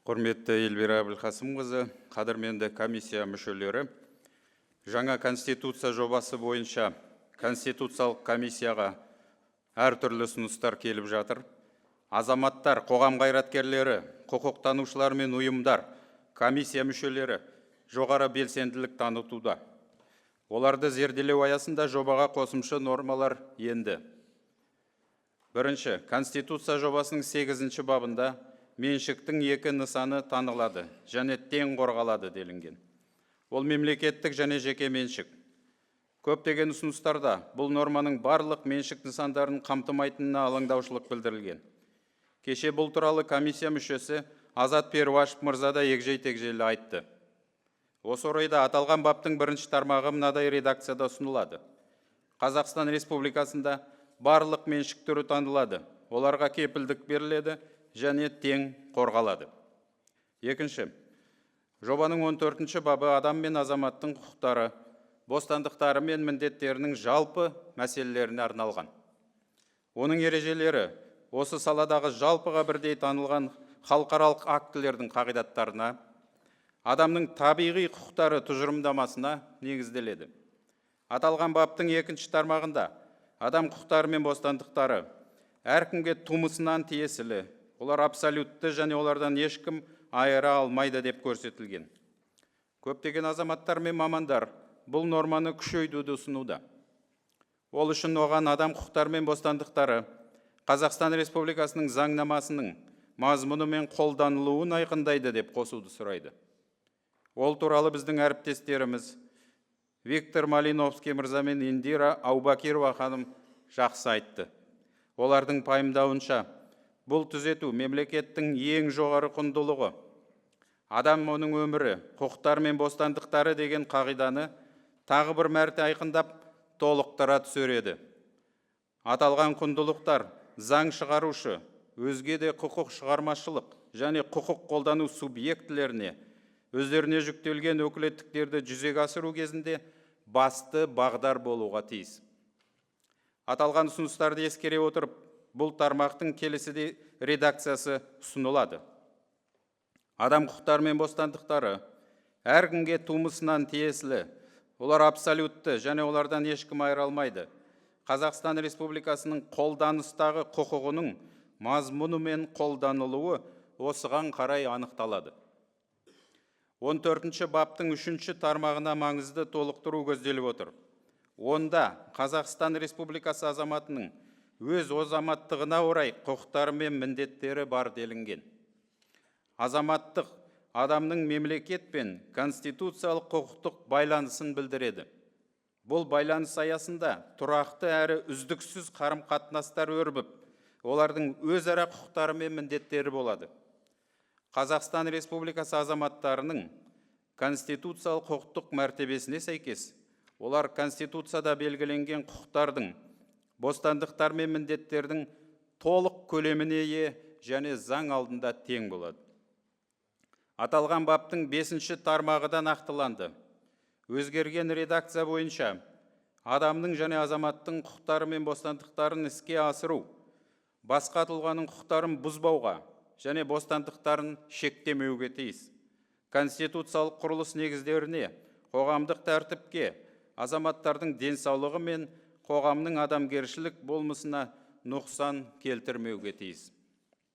Құрметті Эльвира Әбілқасымқызы, қадірменді комиссия мүшелері, жаңа Конституция жобасы бойынша Конституциялық комиссияға әртүрлі ұсыныстар келіп жатыр. Азаматтар, қоғам қайраткерлері, құқықтанушылар мен ұйымдар, комиссия мүшелері жоғары белсенділік танытуда. Оларды зерделеу аясында жобаға қосымша нормалар енді. Бірінші, Конституция жобасының 8 бабында меншіктің екі нысаны танылады және тең қорғалады делінген. Ол мемлекеттік және жеке меншік. Көптеген ұсыныстарда бұл норманың барлық меншік нысандарын қамтымайтынына алаңдаушылық білдірілген. Кеше бұл туралы комиссия мүшесі Азат Перуашев мырза да егжей-тегжейлі айтты. Осы орайда аталған баптың бірінші тармағы мынадай редакцияда ұсынылады: Қазақстан Республикасында барлық меншік түрі танылады, оларға кепілдік беріледі және тең қорғалады. Екінші, жобаның 14 бабы адам мен азаматтың құқықтары, бостандықтары мен міндеттерінің жалпы мәселелеріне арналған. Оның ережелері осы саладағы жалпыға бірдей танылған халықаралық актілердің қағидаттарына, адамның табиғи құқықтары тұжырымдамасына негізделеді. Аталған баптың екінші тармағында адам құқықтары мен бостандықтары әркімге тумысынан тиесілі, олар абсолютті және олардан ешкім айыра алмайды деп көрсетілген. Көптеген азаматтар мен мамандар бұл норманы күшейтуді ұсынуда. Ол үшін оған адам құқықтары мен бостандықтары Қазақстан Республикасының заңнамасының мазмұны мен қолданылуын айқындайды деп қосуды сұрайды. Ол туралы біздің әріптестеріміз Виктор Малиновский мырза мен Индира Аубакирова ханым жақсы айтты. Олардың пайымдауынша, бұл түзету мемлекеттің ең жоғары құндылығы адам, оның өмірі, құқықтары мен бостандықтары деген қағиданы тағы бір мәрте айқындап, толықтыра түсер еді. Аталған құндылықтар заң шығарушы, өзге де құқық шығармашылық және құқық қолдану субъектілеріне өздеріне жүктелген өкілеттіктерді жүзеге асыру кезінде басты бағдар болуға тиіс. Аталған ұсыныстарды ескере отырып, бұл тармақтың келесідей редакциясы ұсынылады: адам құқықтары мен бостандықтары әркімге тумысынан тиесілі, олар абсолютті және олардан ешкім айыра алмайды, Қазақстан Республикасының қолданыстағы құқығының мазмұны мен қолданылуы осыған қарай анықталады. 14 баптың үшінші тармағына маңызды толықтыру көзделіп отыр. Онда Қазақстан Республикасы азаматының өз азаматтығына орай құқықтары мен міндеттері бар делінген. Азаматтық адамның мемлекет пен конституциялық құқықтық байланысын білдіреді. Бұл байланыс аясында тұрақты әрі үздіксіз қарым қатынастар өрбіп, олардың өзара құқықтары мен міндеттері болады. Қазақстан Республикасы азаматтарының конституциялық құқықтық мәртебесіне сәйкес, олар Конституцияда белгіленген құқықтардың, бостандықтар мен міндеттердің толық көлеміне ие және заң алдында тең болады. Аталған баптың бесінші тармағы да нақтыланды. Өзгерген редакция бойынша, адамның және азаматтың құқықтары мен бостандықтарын іске асыру басқа тұлғаның құқықтарын бұзбауға және бостандықтарын шектемеуге тиіс. Конституциялық құрылыс негіздеріне, қоғамдық тәртіпке, азаматтардың денсаулығы мен қоғамның адамгершілік болмысына нұқсан келтірмеуге тиіс.